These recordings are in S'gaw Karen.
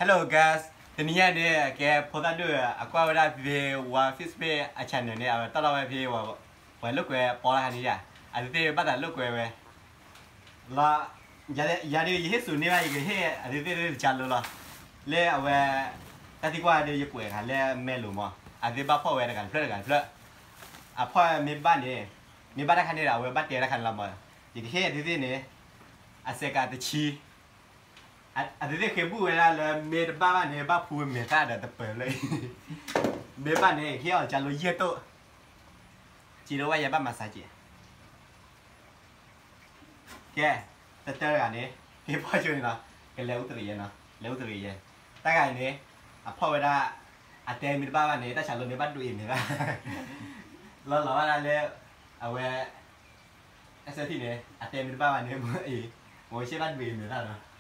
Hello guys, တနံၤညါန့ၣ် ကဲဖိသၣ်ဒိၣ်အကွၢ်ဝဲဒၣ်ဖဲ ဝါ Facebook အ channel န့ၣ် အဝဲတီၣ်ထီၣ်ဝဲဖဲ ပှၤလိာ်ကွဲပီတခါန့ၣ်ယါ, အသုသ့ၣ်ဘၣ်သးလိာ်ကွဲဝဲ လီၤ, ယၤဒုးယဟ့ၣ်စူၤန့ၢ်ဘၣ် ယကဟ့ၣ်အသုသ့ၣ်တၢ်ကၢလိလီၤ. လၢအဝဲ တၢ်သံကွၢ်ဒီးယကွဲးတခါလၢမဲလိာ်မး, အသုသ့ၣ်ဘၣ်ဖီၣ်ဝဲတဂၤတဖျၢၣ်တဂၤတဖျၢၣ်, အဖီၣ်မ့ၢ်ဘၣ်န့ၣ်, မ့ၢ်ဘၣ်တၢ်ခါန့ၣ်ဒီး အဝဲဘၣ်တဲတၢ်ခါန့ၣ်လီၤမး. ယကဟ့ၣ်အသုသ့ၣ်န့ၣ် အစဲးကးတဆံ အသုသ့ၣ်ဃ့ဘုၣ်ဝဲဒၣ်လၢမ့ၢ်တဘၣ်ဘၣ်န့ၣ် ဘၣ်ဖှူမဲာ်သၣ်ဒီးတပၢၤလၢအံၤ, မ့ၢ်ဘၣ်န့ၣ် ဟ့ၣ်အီၤကၢလိယဲၢ်တိၣ်, စံးဒိၣ်ဝဲယဲဘၣ်မၤစၢၤက့ၤ. ကဲ, တၢတၢတဂၤန့ၣ် ဟ့ၣ်ဖီၣ်ဆိန့ၣ်လီၤ, ကလဲၤအူတရံးယဲနီၤ, လဲၤအူတရံးယဲ, တၢ်ဂၤအံၤန့ၣ် အဖီၣ်ဝဲဒၣ်, အတဲမ့ၢ်တဘၣ်ဘၣ်န့ၣ် တၢ်ဆၢလိမ့ၢ်ဘၣ်ဒိးအံၤမဲာ်သၣ်, လီၤလီၤဘၣ်ဒၣ်လၢ, အဝဲ အစဲးထံန့ၣ် အတဲမ့ၢ်တဘၣ်ဘၣ်န့ၣ် မ့ၢ်အံၤ, မ့ၢ်ဝဲရှဲဘၣ်ဒိးအံၤမဲာ်သၣ်နီၤ.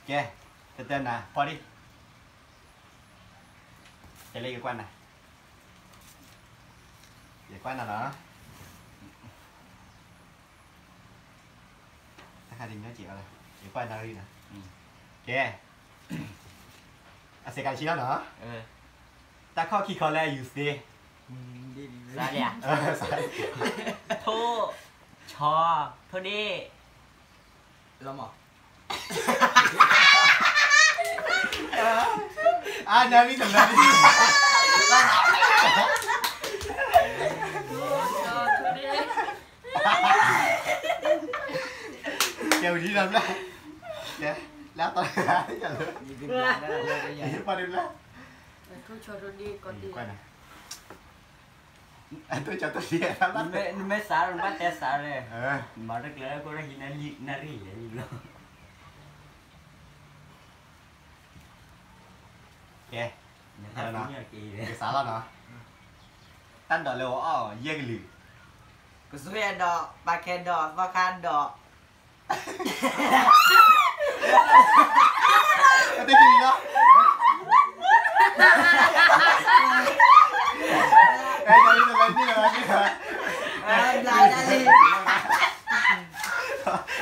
ကဲ, တၢတၢနၤ ဖီၣ်ဒံး, ကဲလၢယကွၢ်နၤ, ယကွၢ်နၤနီၤ. တၢ်ခါဒ်ညီက့ၤအီၤလီၤ, ယကွၢ်နၣ်ရံၣ်နီၤ. ကဲ, အစဲးကးတဆံလီၤနီၤ. တၢ်ခီၣ်ခံခီလၢအယူၤသ့, စးလံ, ထိၣ်, ဆီ, ထိၣ်ဒ့ၣ်, လီၤမး. အါ နၣ်ရံၣ်တလၢ, ကဲဝံၤဒ်နီၤဘျါ, ကဲ, လၢတီၤတဂၤ, ပှၤတဘျါ, အတိၢ်ကၠီတိၢ်ဒ့, နမ့ၢ်စး နဘၣ်တဲစးလဲၣ်, မၤတကျဲၤလၢကိးရဟံနၣ်ရံၣ်လဲၣ်လီၤ. ကဲ, ကစးလီၤနီၤ, တၢ်ဒိးလၢအီၣ်အီၤယဲၢ်ကလုာ်, ကစွ့အဒိး, ပာ်ခဲဒိး, သီခါဒိး, တၢ်တလံလီၤ, တၢ်တလံလီၤ, နံၤလီၤ, နံၤလီၤ, နံၤလီၤ, ကဲလၢသီတဂ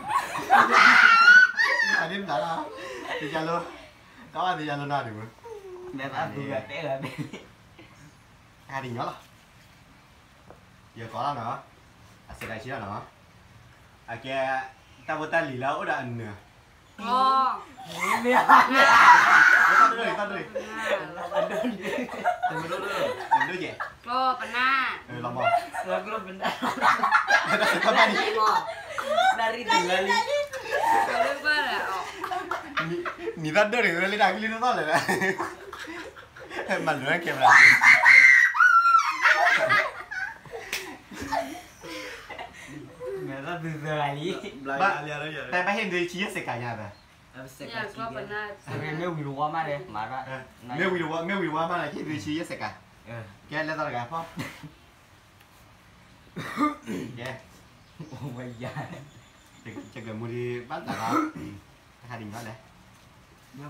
ၤ, အဒ့မတၤလီၤ, တယၤလိ, ကဘၣ်တယၤလိနၤဒုး, တၢ်ဒ်ညီလီၤ, ယကိးလီၤနီၤ, အစဲးကးတဆံလီၤနီၤ, အကဲ, တၢ်ဖိတၢ်လံၤလၢအအိၣ်ဒီးအနၢၤ, မ့ၢ်, တၢ်တရံး, တၢ်တရံး, တမဒိၣ်ကဲ, ပနၢ်, လီၤမး, နၣ်ရံၣ်တလၢလံ, နံၤသၣ်ဒိၣ်န့ၣ် လၢလံတၢ်ကလံၤသီၣ်လဲၣ်, မၤလိာ်ကဲမး, မဲာ်သၣ်ဘုသၢဂၤလံ, တၢ်ဘၣ်ဟ့ၣ်ဒုးဆံယဲၢ်စဲးကးညါသၢ, မ့ၢ်ဝံၤတဝီမးဒီး, မၤဘၣ်, မ့ၢ်ဝံၤတဝီ, မ့ၢ်ဝံၤတဝီမးဒီး ဟ့ၣ်ဒုးဆံယဲၢ်စဲးကး, ကဲလၢသီတဂၤဖီၣ် ကဲ, ယကမူဒံးဘၣ်တၢ်လီၤ, တခါဒံးမီၢ်လဲၣ်,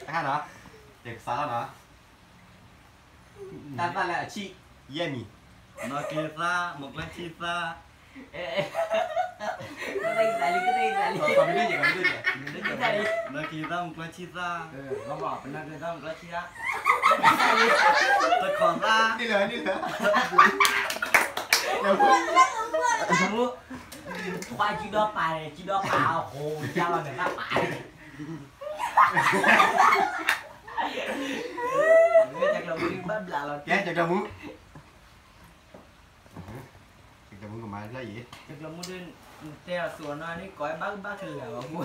တခါနီၤ, ယကစးလီၤနီၤ, တၢ်သၣ်လၢအဆံးယဲၢ်မံၤ, နီၢ်က့ၤသၣ်, မုၢ်ကျၢၢ်ဆံသၣ်, ကသ့ၣ်သးလံ, ကသ့ၣ်သးလံ, နီၢ်က့ၤသၣ်, မုၢ်ကျၢၢ်ဆံသၣ်, ပနၢ်ကျၢၤသၣ်, မုၢ်ကျၢၢ်ဆံသၣ်, တခီၣ်သၣ်, ဒ်လဲၣ်, ဒ်လဲၣ်, ခွါကံဒီပာ်, ကံဒီပာ်အဃိ, ကလီၤနသၣ်ပာ်, ကဲ, ကဲ, ကဲမူ ကမူကမၤလၢယံၤ, ကမူဒ်, တဲအီၤသူအီၤနီၤန့ၣ် ကိးဘၣ်ဘၣ်ကလၢာ်အီၤမူ, က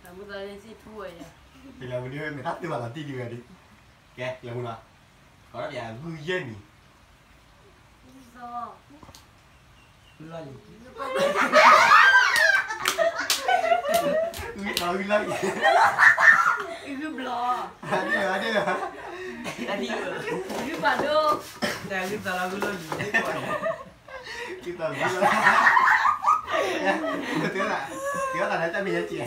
လၢာ်မူဒ်မ့ၢ်တၢ်သူအီၤလီၤတံၢ်ဒံးဝဲဒၣ်, ကဲ, ကလၢာ်မူနီၤ, ကိးဒီးပယၤဂုၢ်ယဲၢ်မံၤ ဂုၢ်လီၤ, ဂုၢ်လီၤ, ဂုၢ်ဘျီ, ဒ်လဲၣ်, ဒ်လဲၣ်, ဂုၢ်ပာ်ဒိၣ်, ဂုၢ်သီလီၤ, ဂုၢ်လီၤ, ဂုၢ်သီလီၤ, ဂုၢ်သီလီၤ, တၢ်မ့ၢ်ယဲၢ်ကဲး,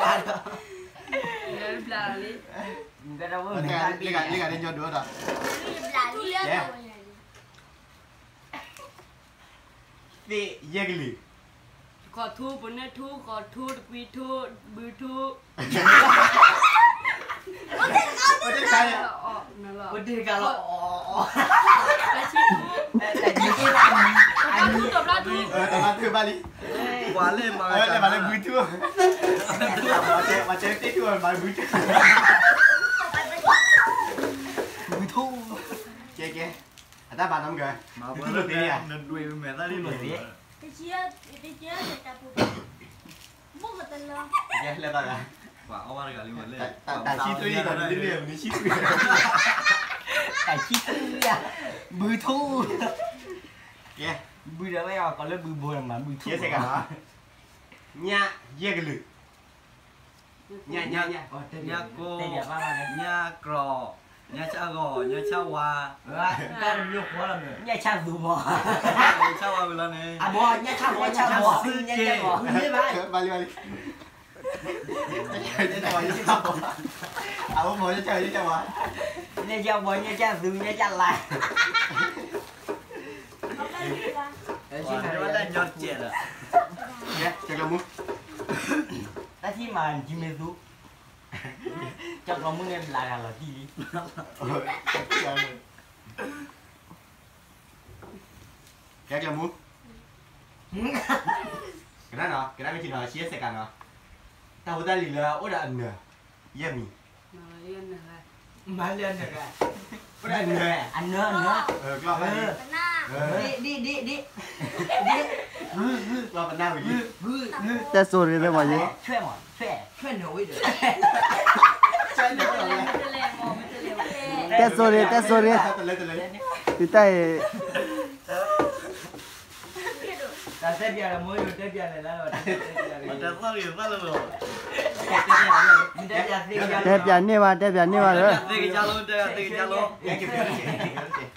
ဘျးလီၤလံ, လၢဂၤဒ်ညီဒိၣ်ဒီး, သ့ၣ်ယဲၢ်ကလုာ်, ဃိးထူ, ပနၢၣ်ထူ, ဃိးထူ, တကွံထူ, ဘုထူ, အိၣ်တခါန့ၣ်, အိၣ်တခါလီၤ, တၢ်ထူ, တဘျီထူ, တဘျီထူဘၣ်လံ, ပှၤလၢမၤလၢဘုထူ, ပှၤတဲသ့ၣ်ထူမၤလၢဘုထူ, ဘုထူ, ကဲကဲ, အတၢ်ဘၣ်နီတမံၤ, နဒွဲၣ်မဲာ်သၣ်လံ, တကဲလဲၤဘၣ်, တၢ်ဆံသွံၣ်လံဒီး နဆံသွံၣ်, တၢ်ဆံသွံၣ်ယါ, ဘုထူ, ကဲ, ဘုဒီးဝဲအီၤကီးလၢဘုဘိမၤဘုထူ, ညၣ်ယဲၢ်ကလုာ်, ညၣ်, ညၣ်ကိ, ညၣ်ကြီ, ညၣ်ဆၣ်ဂီၤ, ညၣ်ဆၣ်ဝါ, ညၣ်ဆၣ်သူမီၤ, ညၣ်ဆၣ်ဝါဝံၤလီၤန့ၣ်, အဘီ, ညၣ်ဆၣ်ဘီ, ညၣ်ဆၣ်ဘီ, ဘၣ်လံ, ဘၣ်လံ, အဘီ, ညၣ်ဆၣ်ဝါ, ညၣ်ဆၣ်ဘီ, ညၣ်ဆၣ်သူ, ညၣ်ဆၣ်လါ, လၢညီစဲးလီၤ, ကဲ, ကဲကျိးမူ, တၢ်ထံၣ်မၤနထံမ့ၢ်သူ, ကဲကျိးမူန့ၣ်ဘျးဂၤလီၤတံၢ်လံ, ကဲကျိးမူ, ကနၣ်နီၤ, ကနၣ်မ့ၢ်ထံနီၤ ဆံးစဲးကးနီၤ, တၢ်ဖိတၢ်လံၤလၢအအိၣ်ဒီးအနၢၤ, ယဲၢ်မံၤ, ယဲၢ်နၢၤ, မၤလၢနဂၤ, အနၢ, အနၢ, ဒ့, ဒ့, ဒ့, ဒ့, ဒ့, တဲစိၤရ့သ့ၣ်မးယဲ, ဆွဲမး, ဆွဲ, ဆွဲနဝံၤဒီး, တဲစိၤရ့, တဲစိၤရ့, တၢ်အံၤ တၢ်တဲပၠးလၢမိၢ်ယိၤတဲပၠးလဲၣ်လၢ, တဲပၠးန့ၢ်ဘၣ်, တဲပၠးန့ၢ်ဘၣ်, တဲပၠးန့ၢ်ဘၣ်, တဲပၠးလိာ်သးန့ၢ်ဘၣ်ဒီ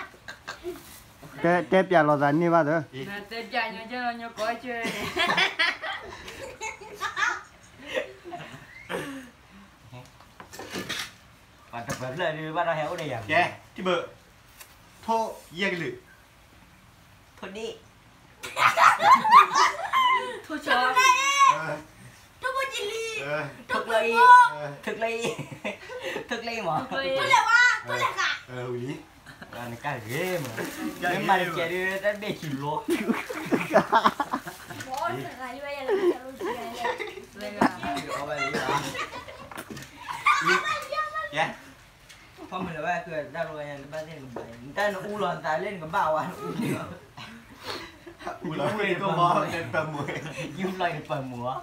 း, တဲပၠးလိာ်သးန့ၢ်ဘၣ်ဒီး, တဲပၠး, ပှၤတပၢၤဖျၢၣ်ဒုးဘၣ်ဒီးဟဲအိၣ်ဒီးယၤ, ကဲ, ထံၣ်ဘၢ, ထိၣ်ယဲၢ်ကလုာ်, ထိၣ်ဒ့ၣ်, ထိၣ်ဆီ, ထိၣ်ဖိကလံၤ, ထိၣ်ကျၢအံၤ, ထိၣ်ကျၢအံၤ, ထိၣ်ကျၢအံၤမး, ထိၣ်လဲၤဝါ, ထိၣ်လဲၤဃး, နကၢ်ဂ့ၤမး, မ့ၢ်မၤတကဲးဒုး တၢ်ဘ့ၣ်ဆံးလိၤ ဖီမုၢ်လၢၤဝဲ တၢ်လီၤ, နဘၣ်သ့ၣ်နကဘၣ်, နတၢ်နအူလီၤသးလၢနကဘၣ်ဝဲ, အူလီၤနပၢၤမုၢ်, ယူၢ်လီၤနပၢၤမုၢ်ဧါ,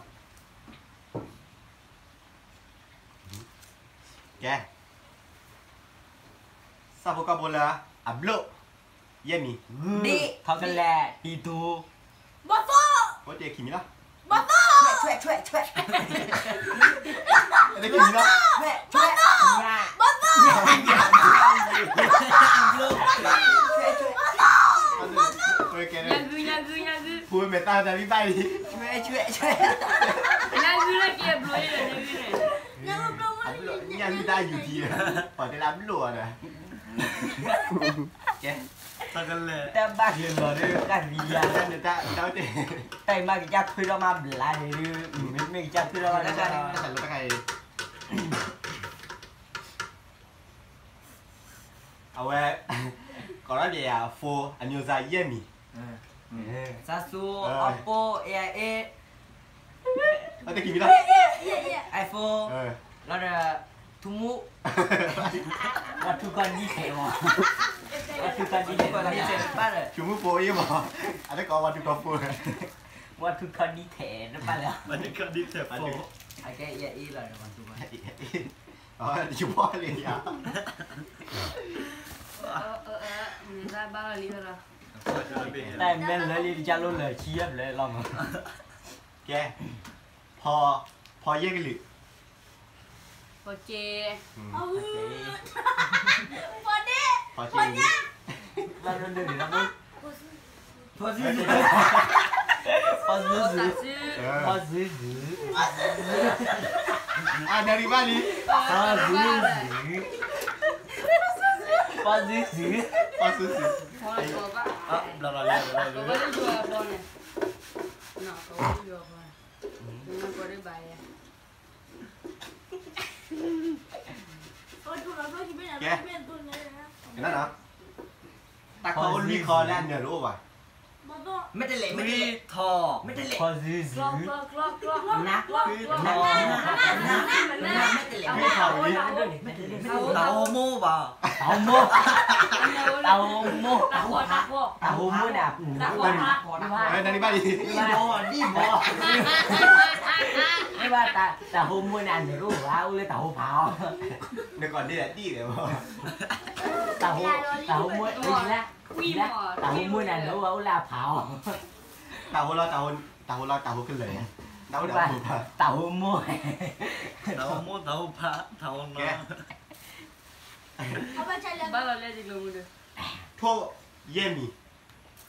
ကဲ, ဆၣ်ဖိကီၢ်ဖိလၢအဘျိၣ်, ယဲၢ်မံၤ, ဒ့ၣ်, ထီကလဲၣ်, ပံၤတူ, ဘီၣ်သိၣ်, အိၣ်တ့ၢ်ခံမံၤလီၤ, ဘီၣ်သိၣ်, ဆွဲ, ဆွဲ, ဆွဲ, ဘီၣ်သိၣ်, ဘီၣ်သိၣ်, ဘီၣ်သိၣ်, ညၣ်ဂုၢ်, ညၣ်ဂုၢ်, ညၣ်ဂုၢ်, ဖိမ့ၢ်တၢ်တၢ်ဘံၣ်ဘၣ်အံၤ, ဆွဲ, ဆွဲ, ဆွဲ, ညၣ်ဂုၢ်လၢက့ၤဘျိးလံလၢညၣ်ဂုၢ်န့ၣ်, ညၣ်ဂုၢ်တၢ်ယူၤထံ, ပှၤတဲလၢအဘျိၣ်အီၤဒီး ကဲ, တၢ်ဘၣ်က့ၤလီၤဒီး တၢ်သံယၤ, တၢ်အံၤမ့ၢ်ကစၢ်ထွဲဒီးမၤဘျါန့ၣ်ဒုး, မ့မ့ၢ်ကစၢ်ထွဲဒီးမၤဘျါန့ၣ်ဒုး, အဝဲ, ကိးထီၣ်ပယၤ phone အမျိုးအစားယဲၢ်မံၤ, Samsung, Oppo, A I A, တၢ်တခံမံၤလီၤ, iPhone, လီၤဒီး ထူမူ, ဝါထူခီဒံထဲးမး, ဝါထူခီဒံထဲး, ထူမူဖိအံၤမး, အတကိးဝါထူခီဖိ, ဝါထူခီဒံထဲးတဘၣ်လၢ, အကဲ A I A လီၤဒီး ဝါထူခီ, ယဘီလံယၤ, တၢ်အံၤမ့ၢ်လၢလံတကၢ်လိၣ်လၢဆံယဲၢ်ဖျၢၣ်လီၤမး, ကဲ, ဖီ, ဖီယဲၢ်ကလုာ်, ဖီက့, ဖီဒ့, ဖီညါ, ဖီစုစု, ဖီစုစု, ဖီစုစု, အနၣ်ရံၣ်ဘၣ်လံ, ဖီစုစု, ဖီစုစု, ဖီစုစု, ဘျီဘျီလံ, ကဲ, ကဲနီၤ, တၢ်ခီအိၣ်လွံၢ်ခီလၢအနၢၤတအိၣ်ဘၣ်, မ့ၢ်တလဲၤ, မ့ၢ်တလဲၤ, မ့ၢ်တလဲၤ, ဖီစုစု, မ့ၢ်တလဲၤ, တၢ်ဟိမိၢ်ဘၣ်, တၢ်ဟိမိၢ်, တၢ်ဟိမိၢ်, တၢ်ဟိမိၢ်န့ၣ်, နၢ်ရံၣ်ဘၣ်လံ, ဒံၣ်ဘီ, ဒံၣ်ဘီ, မ့ၢ်ဘၣ်တၢ်ဟိမိၢ်န့ၣ် အနၢၤတအိၣ်ဘၣ်, အိၣ်လၢတၢ်ဟိဖးအီၤ, နကိးဒ့ၣ်ဒံၣ်လဲၣ်, တၢ်ဟိမိၢ်, တၢ်ဟိမိၢ်န့ၣ် အနၢၤတအိၣ်ဘၣ် အိၣ်လၢအဖးအီၤ, တၢ်ဟိလီၤ, တၢ်ဟိလီၤ, တၢ်ဟိကလၢာ်, တၢ်ဟိမိၢ်, တၢ်ဟိမိၢ်, တၢ်ဟိမိၢ်, တၢ်ဟိဖး, တၢ်ဟိနီၤ, ဘၣ်လီၤလၢ, ထိၣ်ယဲၢ်မံၤ,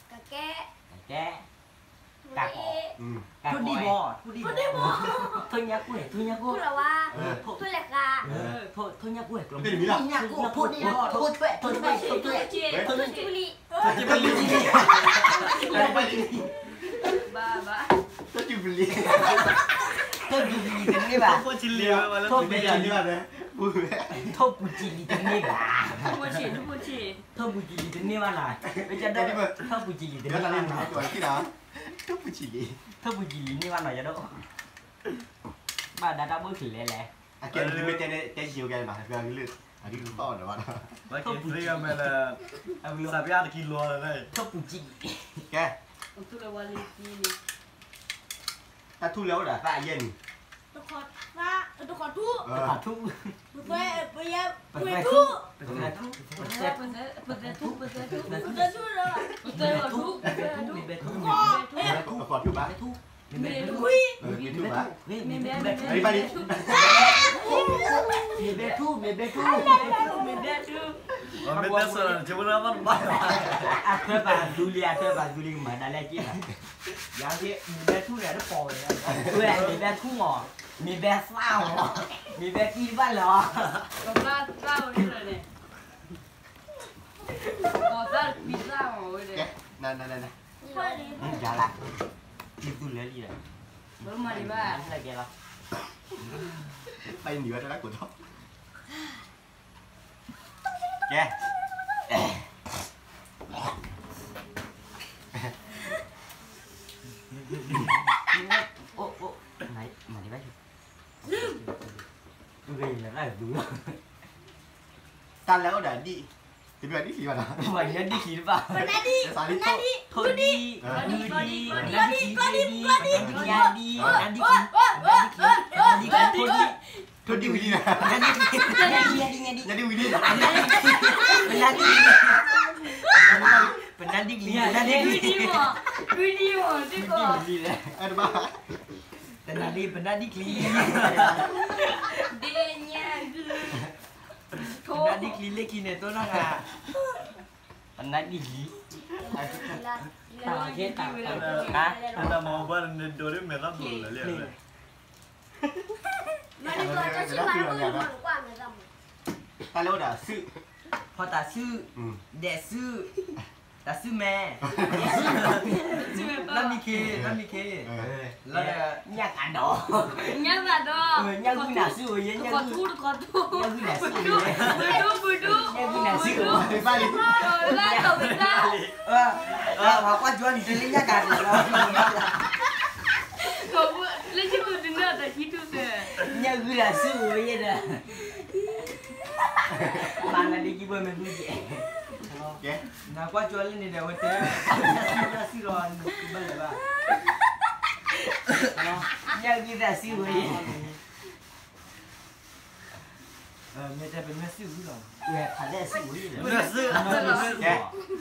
ကကဲ, ကကဲ, ကကဲ, ထိၣ်ဒံၣ်ဘီ, ထိၣ်ဒံၣ်ဘီ, ထိၣ်ညါကွဲၢ်, ထိၣ်ညါကွဲၢ်, ထိၣ်လဲၤဃး, ထိၣ်ညါကွဲၢ်, ထိၣ်ညါကွဲၢ်, ထိၣ်ဒံၣ်ဘီ, ထိၣ်ထွဲ, ထိၣ်ထွဲ, ထိၣ်ထွဲ, ထိၣ်ပလံၤ, ထိၣ်ပလံၤ, ဘၣ်ဘၣ်, ထိၣ်ပလံၤ, ထိၣ်ပလံၤတန့ၢ်ဘၣ်, ထိၣ်ပလံၤ, ထိၣ်ပူၤကံလံၤတန့ၢ်ဘၣ်, ထိၣ်ပူၤကံလံၤတန့ၢ်ဘၣ်, ထိၣ်ပူၤကံလံၤတန့ၢ်ဘၣ်နီၤ, ထိၣ်ပူၤကံလံၤတန့ၢ်ဘၣ်နီၤ, ထိၣ်ပူၤကံလံၤ, ထိၣ်ပူၤကံလံၤန့ၢ်ဘၣ်နီၤ ယဒိၣ်, ဘၣ်ဒါတၢ်ဘိၣ်ချံလဲၣ်လဲၣ်, အကဲ, မ့ၢ်တဲန့ၣ် တဲယိၤကဲမး, အဒ်ကသီၣ်ဒီးဘၣ်, ဘၣ်က့ၤသ့ၣ်ကမဲလၢ စးပယၣ်တကံလိာ်လၢ ထိၣ်ပူၤကံ, ကဲ, တၢ်ထူၣ်လၢအိၣ်ဒီးသၣ်အယဲၢ်န့ၣ်, တခီထူၣ်, ပသဲထူၣ်, ပသဲထူၣ်, ပသဲထူၣ်, ပသဲထူၣ်, ပသဲထူၣ်, ပသဲထူၣ်, ပသဲထူၣ်, မ့ၢ်ဘဲထူၣ်, မ့ၢ်ဘဲထူၣ်, မ့ၢ်ဘဲထူၣ်, မ့ၢ်ဘဲထူၣ်, မ့ၢ်ဘဲထူၣ်, မ့ၢ်ဘဲထူၣ်, မ့ၢ်ဘဲထူၣ်, အထွဲပာ်သူလံ အထွဲပာ်သူလံ ကမၤဒၣ်လဲၣ်က့ၤလီၤ, ယၤက့ၤ မ့ၢ်ဘဲထူၣ်န့ၣ် တပိာ်ဝဲ, မ့ၢ်ဘဲထူၣ်မး, မ့ၢ်ဘဲသၣ်မး, မ့ၢ်ဘဲကံၢ်တဘၣ်လီၤ, ကဘၣ်သၣ်ဝဲန့ၣ်, ကဘၣ်ကံၢ်သၣ်မးဝဲ, ကဲ, ယၤလၢ, ကံၢ်သူလၢလံဒီး, ဘၣ်နံၤဝဲတၢ်ကိးထီၣ် ကဲ, တၢ်လၢအိၣ်ဒီးဒံၣ်, တဘျီဒံၣ်ချံဘၣ်ဒီး, ပနါဒံၣ်ချံတဘၣ်, ပနါဒံၣ်, ထိၣ်ဒံၣ်, မုၢ်ဒံၣ်, နါဒံၣ်ချံ, နါဒံၣ်ချံ, နါဒံၣ်ချံ, နါဒံၣ်ချံ, ထိၣ်ဒံၣ်ဝံၤလံ, နါဒံၣ်ဝံၤလံ, ပနါဒံၣ်ချံ, ပနါဒံၣ်ချံ, ပနါဒံၣ်ချံ, တနါဒံၣ်, ပနါဒံၣ်ချံ, ပနါဒံၣ်ချံလၢခံန့ၣ် တိၢ်နီၢ်ဂၤ, ပနါဒံၣ်ချံ, တၢ်မၤဘၣ်န့ၣ်ဒိးဒ်မဲာ်သၣ်ဘိလၢလံ, တၢ်လၢအိၣ်ဒီးစုၣ်, ဖီတၢ်စုၣ်, ဒဲးစုၣ်, တၢ်စုၣ်မဲာ်, လၢမံခ့, လၢမံခ့, လၢ, ညၣ်ကးဒီး, ညၣ်ကးဒီး, ညၣ်ဂုၢ်နၤစုၣ်ဧိၤ, ညၣ်ဂုၢ်, ညၣ်ဂုၢ်နၤစုၣ်ဧိၤ, ညၣ်ဂုၢ်နၤစုၣ်ဧိၤ, ပှၤကွၢ်ကၠီနံၤတလၢညၣ်ကးဒီးလီၤ, လၢညၣ်ဂုၢ်နၤစုၣ်ဧိၤယဲဒီး, မၤနၤဒ်ကံဘၢမ့ၢ်ဘုကဲ, နကွၢ်ကၠီလၢန့ၣ်ဒီး ဝဲတဲ, စုၣ်လီၤ, ဘၣ်လဲၤဘၣ်, ညၣ်ဂုၢ်တၢ်စုၣ်ဧိၤယဲ, မ့ၢ်တဲပမ့ၢ်စုၣ်ဝံၤလီၤ, ဝဲဖးလဲၣ်စုၣ်ဝံၤလီၤ, အကဲ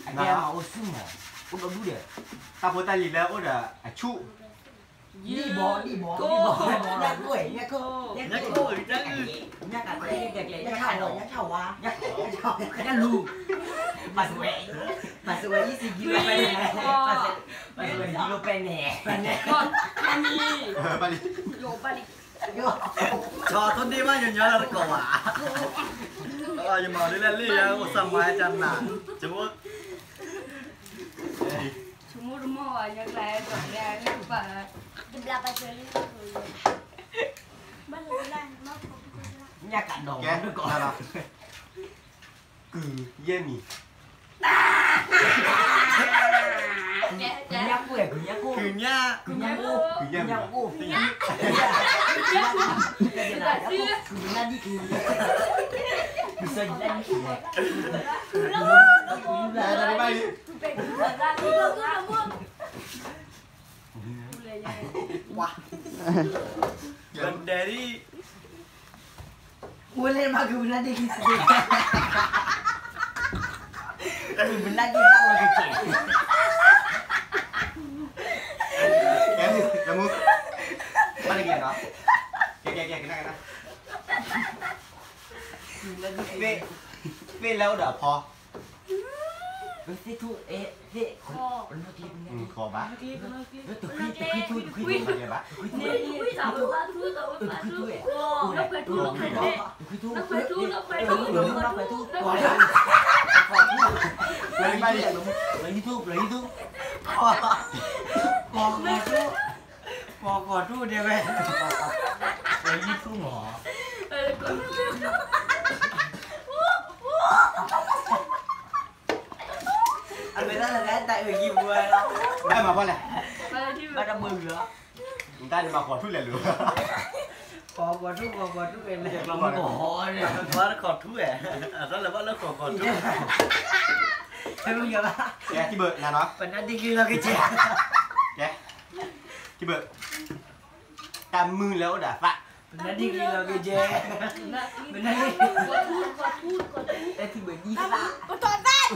မၤအိၣ်စုၣ်မး, အိၣ်ဒီဒူၣ်ဒီး, တၢ်ဖိတၢ်လံၤလၢအိၣ်ဒီးအဆူၣ်, ဒံၣ်ဘီ, ဒံၣ်ဘီ, ဒံၣ်ဘီ, ညၣ်ခိၣ်, ညၣ်ခိၣ်, ညၣ်ခိၣ်, ညၣ်ခိၣ်, ညၣ်လူၤ, ပှၤစဝဲ, ပှၤစဝဲယံၤစံးကံလိပဲန့ၣ်, ပှၤစဝဲကံလိပဲန့ၣ်, ဆီထိၣ်ဒ့ၣ်ဘၣ်ညီညီလၢတကိးဘၣ်, ယမၤဒ်လဲၣ်လံယၤ အိၣ်စၢ်မၤကနၤ, ယမိၢ် ဆိကမိၣ်တမီၢ်ဘၣ် ညီကျါအဲၣ်ဒိးတဲလၢကပၤ, တဘျါပာ်စၢၤလံ, ညၣ်ကးဒီး, ကုၤယဲၢ်မံၤ, ကုၤညၣ်ကိၣ်, ကုၤညၣ်ကိၣ်, ကုၤညၣ်ကိၣ်, ကုၤနၢ်ဒံၣ်ချံ, ကုၤစီၤယံၤနၢ်ဒံၣ်ချံ, ကုၤ, ပဒဲဒံၣ်, ဝဲလဲၤမၤကုၤပနၢ်ဒံၣ်ချံ, ကုၤပနၢ်ဒံၣ်သၣ်ဝဲကစဲး, ကဲမူ, ဘၣ်တကဲနီၤ, ကဲ ကဲ ကဲ ကနၣ် ကနၣ်, သ့ၣ်လၢအိၣ်ဒီးအဖီ, သ့ၣ်ထူၣ်, သ့ၣ်, ဃီဘၣ်, တခွံထူၣ်, တခွံထူၣ်, တခွံထူၣ်, တခွံထူၣ်, တခွံထူၣ်, ပျီၤထူၣ်, ပျီၤထူၣ်, ပျီၤထူၣ်, ပျီၤထူၣ်, ပျီၤထူၣ်ဒဲဝဲ, ပျီၤထူၣ်မး, အမ့ၢ်တၢ်လၢတၢ်အၢယံၤပူၤဝဲလီၤ, ဘၣ်မၤဖီလဲၣ်, ဘၣ်တမုာ်လီၤ, တၢ်န့ၣ်မၤပျီၤထူၣ်လဲၤလိၤ ဃိးကီၢ်ထူ ဃိးကီၢ်ထူ ကီၢ်မုၢ်ကဟီန့ၣ် ဘၣ်တခီၣ်ထူဝဲ, အသီလၢဘၣ်လၢဃိးကီၢ်ထူ, ဟဲမုၢ်ယၤဘၣ်, ကဲထံၣ်ဘၢၣ်နၤနီၤ, ပနၢ်ဒံက့ၤလီၤကစဲး, ကဲ, ထံၣ်ဘၢၣ်, တၢ်မုၢ်လၢအိၣ်ဒီးသး, ပနၢ်ဒံက့ၤလီၤကစဲး, ပနၢ်ဒံ, တၢ်ထံၣ်ဘၢၣ်ဒံသး, ပတီၢ်သးဒံသး, ဒံသး, ဒံသး,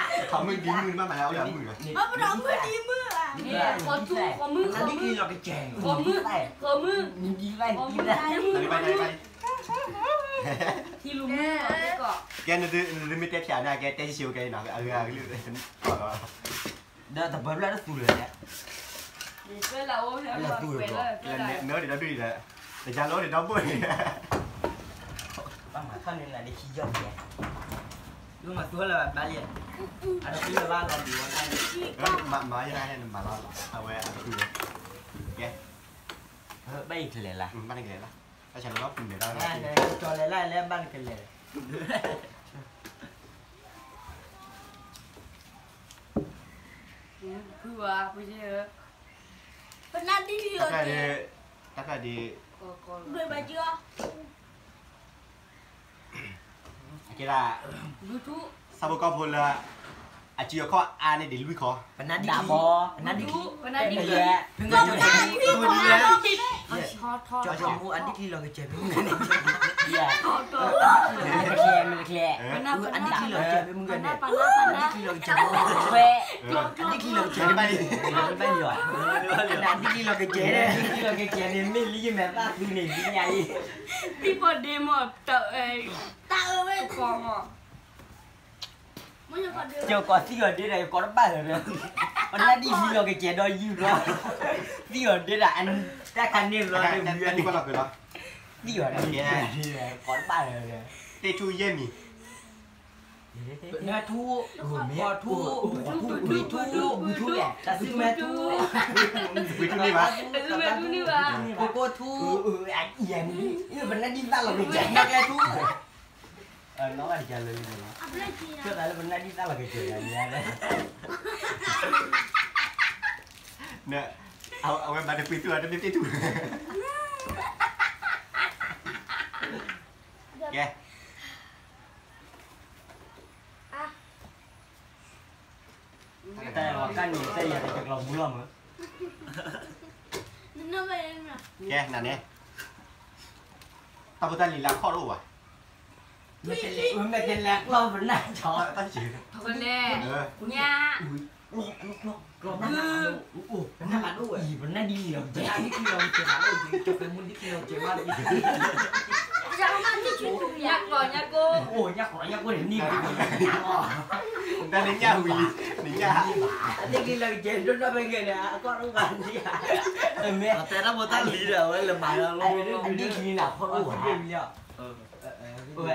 ထီၣ်မုၢ်ဒံမုၢ်မး မၤလၢအိၣ်ဒီးမုၢ်လီၤ, ပတီၢ်မုၢ်ဒံမုၢ်, ဃိးမုၢ်, ဃိးမုၢ်, ဒံသး, ဒံသး, ကဲ နသုမ့ၢ်တဲဖျါန့ၣ် ကဲတဲဆံးဆံးကဲနီၤ အဂ့ၢ်အဂ့ၢ်, ဒီးတပၢၢ်ဖျါတသူလၢၤန့ၣ်, လၢသူလၢၤဘၣ်, နၢဒံးဒီဒူၣ်ဒီး, တယၤလီၤဒံးဒီဘိၣ်န့ၣ်, ဘၣ်မၤထီၣ်န့ၢ်နၤဒ်ခံယီၢ်ကဲ, မၤသူလၢဘၣ်လံ, အတသူလၢဘၣ်လီၤဒံးဝဲ, မၤယါန့ၣ် နမၤလီၤ အဝဲအသူလၢၤ, ကဲ, ဘၣ်ယကလဲၤလၢ, ဘၣ်နကလဲၤလၢ, တၢ်ဆၢလီၤပူၤန့ၣ်, ကၠီၤလဲၤလၢလဲၣ် ဘၣ်နကလဲၤ ဖုဝါ, ပနၢ်ဒံလီၤကဲ, တၢ်ဖျါဒံး, ကဲဒၣ်, ဆၣ်ဖိကီၢ်ဖိလၢ အစုအခီၣ်အါန့ၢ်ဒံးလွံၢ်ခီ, ပနၢ်ဒံ, ပနၢ်ဒံ, ကၠီၤကၠီၤမူ အဒံကလံၤလီၤကစဲးမ့ၢ်မုၢ်ဂၤန့ၣ်, မ့ၢ်တချဲ, မ့ၢ်တချဲ, အဒံကလံၤလီၤကစဲးမ့ၢ်မုၢ်ဂၤန့ၣ်, အဒံကလံၤလီၤကစဲး, အဒံကလံၤလီၤကစဲး, အဒံကလံၤလီၤကစဲးန့ၣ် မ့ၢ်လံယမဲာ်သၣ်သုန့ၣ် လံညါအံၤ, သံပီဒ့မ့ၢ်, တၢ်အၢဝဲကီၢ်မး ကၠီၤကီၢ်သံအီၤဒ့ဒီး ယကိးတဘၣ်လၢၤ, ပနၢ်ဒံလံလီၤကစဲးဒီးယုၢ်ဘျီ, သံအီၤဒ့ဒီး တၢ်ခါန့ၣ်ဘျီ, သံအီၤဒ့ဒီး ကိးတဘၣ်လၢၤ, တ့ထူယဲၢ်မံၤ, နၢထူ, ဃီထူ, ဘုထူ, ဘုထူလဲၣ်, တၢ်စုမဲထူ, ဘုထူန့ၣ်ဘၣ်, ကိကိထူ, ယဲၢ်မံၤ, ပနၢ်ဒံသၣ်လီၤကစဲး, နၢကျဲထူ နီၢ်ဘၣ်တကလၢၤလံမ့ၢ်နီၤ, ကၢၣ်သးလၢပနၢ်ဒံသၣ်လီၤကစဲးဒ်န့ၣ်, အဝဲဘၣ်တပှ့ၤသူၣ်အီၤတမ့ၢ်တ့ၢ်ထူ, ကဲ, တၢ်လီၤကၢ်န့ၣ် တၢ်ယၤတကကျီၤမူလီၤမး, ကဲနၤန့ၣ်, တၢ်ဖိတၢ်လံၤလၢအခီၣ်တအိၣ်ဘၣ်, မ့ၢ်တလဲၤကျီၢ်ပနၢ်, လဲၤ, ညၣ်, ကျီၢ်ပနၢ်, ပနၢ်ဒံလီၤကစဲး, ဒံလီၤကစဲး, ညၣ်ကျီၢ်ညၣ်ကိၢ်, အိၣ်ညၣ်ကျီၢ်ညၣ်ကိၢ်န့ၣ်န့ၣ်, တၢ်န့ၣ်ညၣ်ဝံၤလံ, နညၣ်, ဒံလီၤကစဲး ဒိၣ်နီၢ်ဖဲကဲန့ၣ် အခီၣ်တအိၣ်ဘၣ်, မ့ၢ်, တဲတၢ်ဖိတၢ်လံၤဒီး အဝဲလဲၤမၤလီၤ, ဒံလံန့ၣ် အခီၣ်တအိၣ်ဘၣ်, ဒံလံန့ၣ်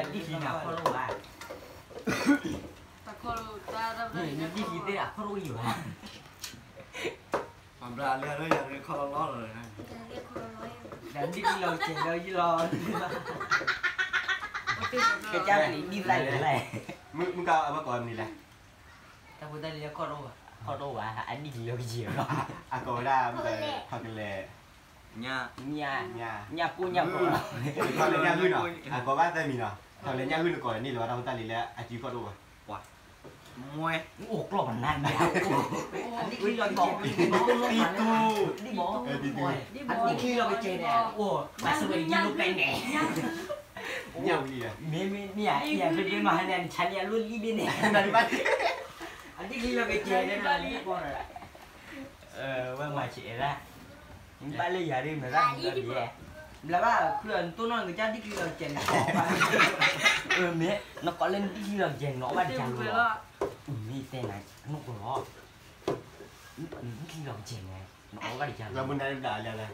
အခီၣ်တအိၣ်ဘၣ်, ဒံလံသ့ၣ် အခီၣ်တအိၣ်ယံၤဘၣ်, မၤဘျါလၢယၤခီၣ်လီၤလီၤလီၤ, ဒံလီၤကစဲးဒီးယံၤလီၤ, ကစၢ်ပျံၤဒံသၣ်ယံၤလဲၣ်, မုၢ်ကါအဝဲကိးမနုၤလဲၣ်, တၢ်ဖိတၢ်လံၤလၢခီၣ်တအိၣ်ဘၣ်, ခီၣ်တအိၣ်ဘၣ် အဒံလီၤကစဲးလီၤ, အကိးဝဲဒၣ် ထီၣ်ကလဲာ်, ညၣ်, ညၣ်ကိၢ်ညၣ်ကိၢ်, ထီၣ်လၢညၣ်ဂုၢ်နီၤ, အကိးဘၣ်သၢမံၤနီၤ, ထီၣ်လၢညၣ်ဂုၢ်နကိးန့ၣ်လၢၤဘၣ် တၢ်ဖိတၢ်လံၤလၢအစုခီၣ်တအိၣ်ဘၣ်, မွဲ, အိၣ်ကျီၢ်ပနၢ်န့ၣ်, အဒံလီၤကစဲး, အဒံလီၤကစဲးန့ၣ်, အိၣ်, ဘၣ်စဝဲယံၤလိာ်ပဲန့ၣ်, ညၣ်ဝံၤလံ, မ့မ့ၢ်န့ၣ်, ယၤဖဲဖဲမၤဟါန့ၣ် နဆါန့ၣ်အလိၣ်လံဘ့ၣ်န့ၣ်, အဒံလီၤကစဲးန့ၣ်, ဝဲမၤဆဲးဒၣ်, ဘၣ်လၢယၤဒ်မ့ၢ်ဘၣ်, ဘျါဘၣ် ခုနတိၢ်နီၣ်နကစၢ်ဒံလီၤကစဲးန့ၣ်, မ့ၢ်, နကိးလၢနဒံလီၤကစဲးန့ၣ် နအီၣ်ဘၣ်တကလီၤ, မ့ၢ်တဲနၤ, နကိးလီၤ ဒံလီၤကစဲးန့ၣ်, နအီၣ်ဘၣ်တကလီၤ,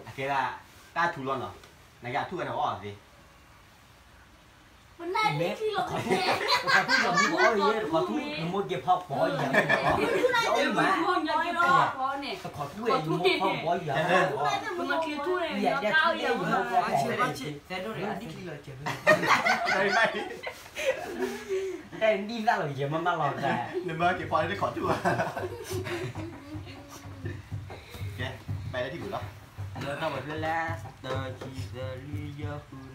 အကဲဒၣ်, တၢ်ထူလီၤနီၤ, နကထူဝဲန့ၣ်အီၣ်သ့, တခီထူ, တခီထူ, နမိၢ်က့ၤဖီၣ်ပိာ်ယၤ, တခီထူဝဲယမိၢ်ဖီၣ်ပိာ်ယၤ, ယၤဒဲထူဝဲယမိၢ်ဖီၣ်ပိာ်ယၤ, တၢ်ဒံသၣ်လီၤကစဲးမးမးလီၤ, နမိၢ်က့ၤဖီၣ်လၢတခီထူဧါ, ကဲ, ပလၢထံၣ်ပူၤလီၤ, လၢတၢ်ဝဲဖျၢၣ်လၢ တၢ ခံ သၢ လွံၢ် ယဲၢ် ဃု နွံ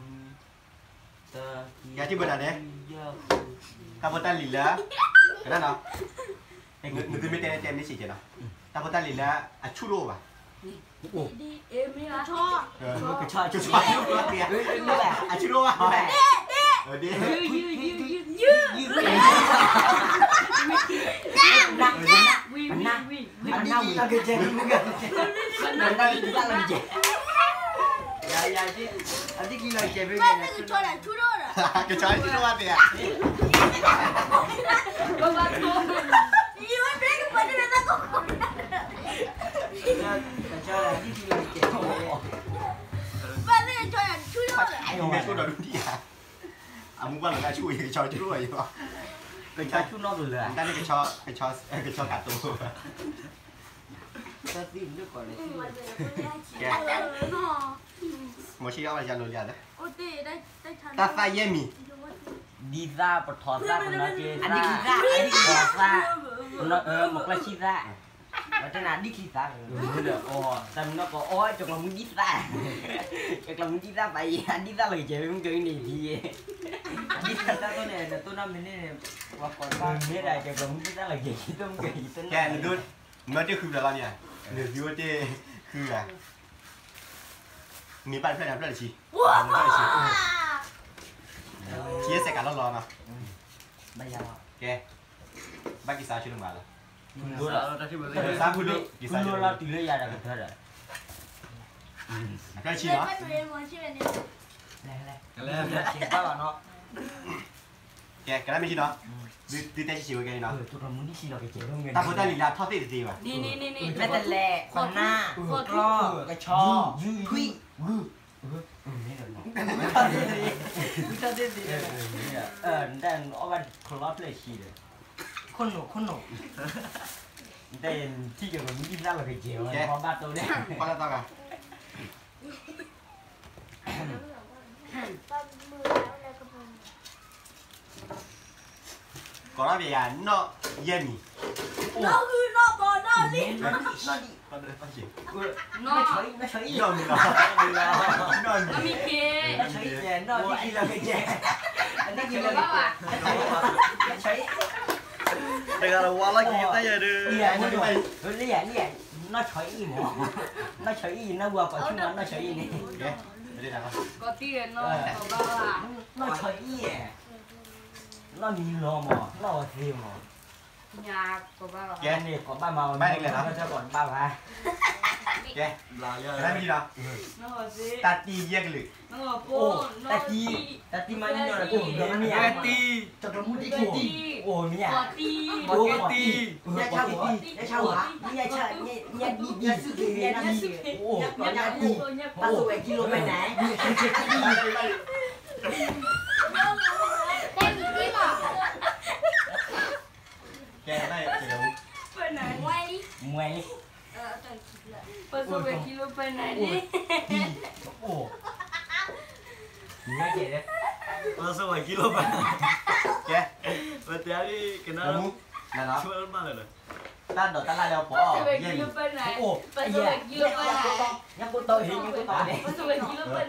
သၢ ခံ ယၤထံၣ်ဘၢနၤန့ၣ် ယဲၢ် ဃု တၢ်ဖိတၢ်လံၤလၢ ကနၣ်နီၤ နသုမ့ၢ်တဲတဲမ့ၢ်စံးကဲနီၤ တၢ်ဖိတၢ်လံၤလၢ အဆူၣ်တအိၣ်ဘၣ် ကဆီ ကဆီ အဆူၣ်တအိၣ်ဘၣ် အဒ့ ကဆီ အဆူၣ်တအိၣ်ဘၣ်သ့ဧါ ကဆီ အဆူၣ်တအိၣ်ဘၣ်သ့ဧါ အမူဘၣ်လီၤတၢ်ဆူၣ်အံၤ ကဆီဆူၣ်လီၤအံၤလီၤ ကဆီဆူၣ်နီၣ်ကလၢၤ တၢ်န့ၣ်ကဆီ ကဆီကးတိၤ မ့ၢ်ဆံးအီၣ်ဘၣ်ယၤလိၤလံဧါ တၢ်သၣ်ယဲၢ်မံၤ ဒ်သၣ် ပထီသၣ် ပနီၢ်က့သၣ် ပီၤသၣ် မီၤကျၢၢ်ဆံၣ်သၣ် ဝဲတနၤဒ်ချံသၣ် အီၣ်တၢ်မံၤနီၢ်ကီး အီၣ်ကၠီၤကျီၤမူဒ်သၣ် ကၠီၤကျီၤမူဒ်သၣ်ပာ်ယဲ ဒ်သၣ်လီၤကစဲး မ့ၢ်ကၠီၤအံၤန့ၣ်ဒ်ယဲ ဒ်သၣ်န့ၣ် နတိၢ်နီၣ်မ့ၢ်န့ၣ် ပှၤကိးတၢ်မ့ၢ်ဒၣ်ကၠီၤကျီၤမူဒ်သၣ်လီၤကစဲး တမ့ၢ်ကဲ နဒိ နမ့ၢ်တဃုဘျီလီၤမ့ၢ်ဧါ နသုအိၣ်တ့ၢ်ဃုဂၤ မ့ၢ်ဘၣ်တဖျၢၣ်န့ၣ် ဖျၢၣ်တဆံ ဖျၢၣ်တဆံ ဆံယဲၢ်စဲးကးလီၢ်လီၤနီၤ ကဲ ဘၣ်က့ၤစးဆိလၢမၤလီၤ ကစးဖုဒိၣ် ကစးဆိလၢတုၤလၢယၤဒီးကထၢဒီး အဖျၢၣ်တဆံနီၤ ကဲ ကနၣ်မ့ၢ်ဆံနီၤ သုတဲဆံးဆံးဝဲကဲနီၤ တၢ်ဖိတၢ်လံၤလၢအထီၣ်သ့ၣ်တသ့ဘၣ် မ့ၢ်တလဲၣ် ပနၢ် ကျီၢ် ကဆီ ခွံ ဂုၢ် ဂုၢ် ထီၣ်သ့ၣ်သ့ ထီၣ်သ့ၣ်သ့ နတၢ်အီၣ်ဘၣ်ခလီဖျၢၣ်ဆံဒီး ခိၣ်နူာ် ခိၣ်နူာ် နတၢ်ထံၣ်က့ၤပမုၢ်သၣ်လီၤကယဲၢ်ဝဲ နဘၣ်တိၢ်န့ၣ် ကိးထီၣ်ပယၤနီၣ်ယဲၢ်မံၤ နီၣ်ဂုၢ်နီၣ်ဘီနီၣ်လံ နီၣ်ဆံးအံၤ နီၣ်ဆံးအံၤ နီၣ်မံၤ နီၣ်မံၤ နီၣ်မံၤ နီၣ်မံၤ နီၣ်မံၤ တဂၤလၢဝါလီၢ်ခံကတၢၢ်ယၤဒီး လၢယၤ လၢယၤ နီၣ်ဆံးအံၤမး နီၣ်ဆံးအံၤ နီၣ်ဝၤပှၤဆူၣ်မး နီၣ်ဆံးအံၤန့ၣ် နီၣ်ဆံးအံၤ နီၣ်မံၤလီၤမး နီၣ်ဝဲသ့မး ကဲန့ၣ် ကိးဘၣ်မး ဘၣ်န့ၣ်လဲၣ်နီၤ ကိးဘၣ်ဘၣ် ကဲ ကနၣ်မ့ၢ်လီၤ တၢ်တံၢ်ယဲၢ်ကလုာ် အိၣ် တၢ်တံၢ် တၢ်တံၢ်မးန့ၣ် တံၢ် တံၢ် တံၢ် အိၣ်မ့ၢ်ဧါ တံၢ် တံၢ် တံၢ် တံၢ် အိၣ် ကဲ မွဲလံ ပစိဝဲကံလိပနၤန့ၣ် ပစိဝဲကံလိပနၤ ကဲ ပတဲလံ ကနၣ် တၢ်ဒိးတၢ်လၢ်လၢပှၤအီၣ် ပစိဝဲကံလိပနၤ ပစိဝဲကံလိပနၤ ညါကိးတီၤ ဟ့ၣ်ညါကိးတီၤန့ၣ် ပစိဝဲကံလိပနၤ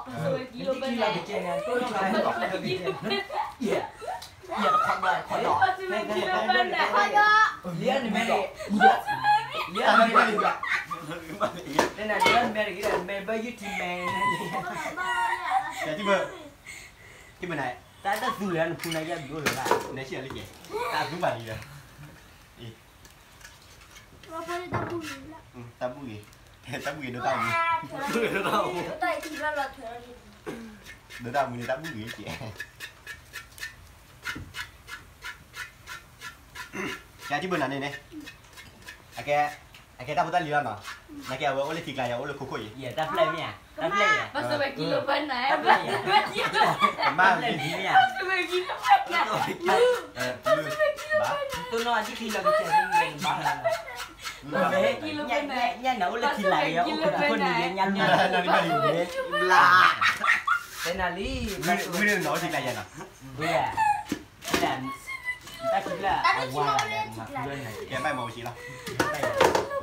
ပစိဝဲကံလိပနၤ ပစိဝဲကံလိပနၤ လၢနမဲာ် လၢနမဲာ် လၢနမဲာ် လၢနမဲာ် မဲာ်ဘၢယုၢ်ထံမဲာ် တံၢ်ဘၢ တံၢ်ဘၢနၤ တၢ်တသူလၢနဖူနၤယဲၢ်ဘျိလၢၤဘၣ် နဆံးလၢကဲ တၢ်သူဘၣ်လံလၢ တၢ်ဘူၣ်ဂ့ၤ တၢ်ဘူၣ်ဂ့ၤ ဒိတၢ်မူ ဒိတၢ်မူန့ၣ် တၢ်ဘူၣ်ဂ့ၤကဲ ယတံၢ်ဘၢနၤန့ၣ်န့ၣ် အကဲ အကဲတၢ်ဖိတၢ်လံၤလီၤနီၤ နကဲအဝဲအိၣ်လၢထံကျါ ယအိၣ်လၢခိခိၣ်အံၤ ယတၢ်ဖျဲၣ်မ့ၢ်ဧါ တၢ်ဖျဲၣ်အံၤ ပစိဝဲကံလိပနၤ တၢ်ဖျဲၣ်အံၤ မ့ၢ်ဧါ တိၢ်နီၣ်အဒံၣ်ခံလီၤကစဲး ဘၣ် ညၣ်နၤအိၣ်လၢထံလၤယၤ အိၣ်ခိခိၣ်န့ၣ် ယညၣ်လူၢ် ဘျါ တဲနၤလံ မ့ၢ်နၤအိၣ်ထံကျါယၤနီၤ ဘၣ် တၢ်ခံဖျၢၣ် တၢ်တဆံမီၤလဲၣ် ကဲဘၣ်မၤဝဲဆံလီၤ.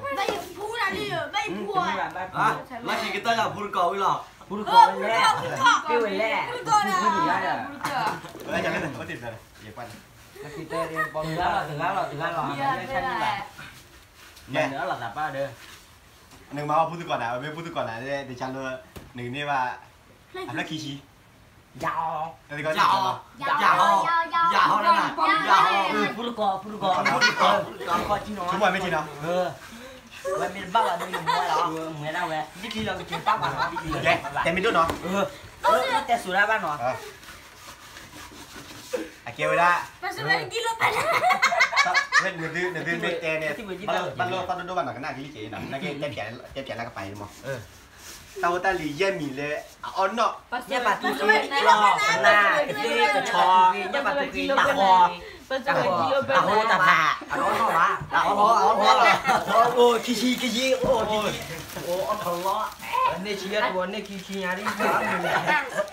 ဘၣ်ယဖူနၤလံ ဘၣ်ယဖူအီၤ လီၢ်ခံကတၢၢ်လၢဖူတကိးဝံၤလီၤ. ဖူတကိးဝဲလဲၣ် ဖူတကိး ဖူတကိးဒီး ဖူတကိးဒီး လီၢ်ခံကတၢၢ် တဂၤလီၤ တဂၤလီၤ တဂၤလီၤ မ့ၢ်န့ၣ်အလီၤသးပၢ် နကမၤအီၣ်ဖူသကိးနၤ မ့ၢ်ဖူသကိးနၤ တၢ်ဆါလၢ နကန့ၢ်ဘၣ် အဖျၢၣ်ခံဆံ ယၤအီၤ ယၤအီၤ ယၤအီၤ ဖူသကိး ဖူသကိး ဖူသကိး ဆိကမိၣ်မ့ၢ်ထံနီၤ ဝဲမ့ၢ်တဘၣ်ဘၣ်ဒီး ယမၤလီၤ မၤဒၣ်ဝဲ ဒ်လီၤကက့ၤပာ်ပာ်လီၤ တဲမ့ၢ်ဒိၣ်နီၤ တဲစိၤဒၣ်ဘၣ်နီၤ အကဲဝဲဒၣ် နသုမ့ၢ်တဲန့ၣ် ဘၣ်လိာ်သီဒိၣ်ဒိၣ်ဘၣ်နီၤ ကနၣ်ကလံၣ်က့ၤနီၤ နကတဲဖျါလၢကပၤအံၤမး တၢ်ဖိတၢ်လံၤယဲၢ်မံၤလၢအအီၣ်နီၣ် ညၣ်ပာ်သူၣ်ဃ့ လီၤ ကနၣ် ကသ့ၣ် ကဆီ ညၣ်ပာ်သူၣ်ဃ့ တၢ်ဃီ တၢ်ဃီ တၢ်ဃီ တၢ်ဖး အအီၣ်နီၣ်ဘၣ် အအီၣ်နီၣ် အအီၣ်နီၣ် အိၣ်ခံဆံ ခံဆံ အိၣ်ခံဆံ အိၣ်အီၣ်ထီၣ်လီၤ န့ၢ်ဆံယဲၢ်တဝီ န့ၢ်ခံဆံညါဒ် မ့ၢ်